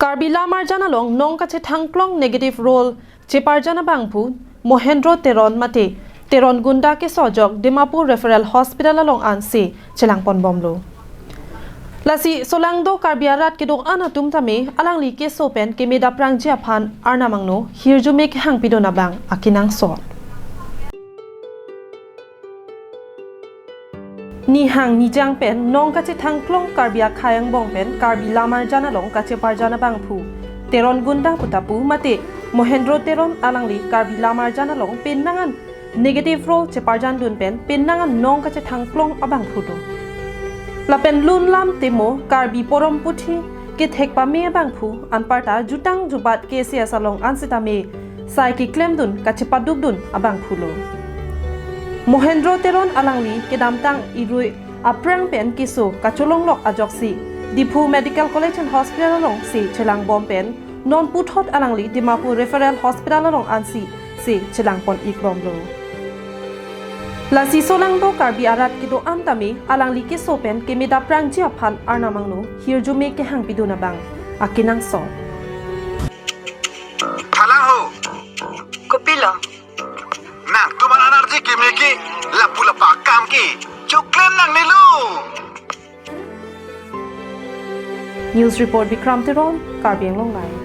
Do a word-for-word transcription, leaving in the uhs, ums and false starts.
Karbi Lamarjan along nong kachethangklong negative role cheparjan abangphu Mohendro Teron mate Teron Gunda keso ajok Dimapur Referral Hospital along ansi chelangponbomlo. Lasi solangdo Karbi arat kedo-an atum tame alangli keso pen keme daprangji aphan Arnam angno hirjume kehangpidun abang akenangsot. Nihang nijang pen nong kachethangklong Karbi akhei angbong pen Karbi Lamarjan along kacheparjan abangphu Teron Gunda putapu mate Mohendro Teron alangli Karbi Lamarjan along penang an negative role cheparjandun pen penang an nong kachethangklong abangphu do. Lapen lunlam temo Karbi porom puthi kethek pame abangphu anparta jutang jubat K C S along ansitame sai keklemdun kachepadukdun abangphulo. Mohendro Teron alangli kedamtang irui aphrang pen keso kacholonglok ajoksi Diphu Medical College and Hospital alongsi chelangbom pen non puthot alangli Dimapur Referral Hospital along ansi si chelangpon-ikbomlo. Lasi solangdo Karbi arat kedo-an tame alangli keso pen keme daprangji aphan Arnam angno hirjume kehangpidun abang akenangsot. Thalang ho. Kopilo? Nangtum an-arje keme ke lapu lapa akam ke choklem nangnelo. News report Bikram Teron, Karbi Anglong Live.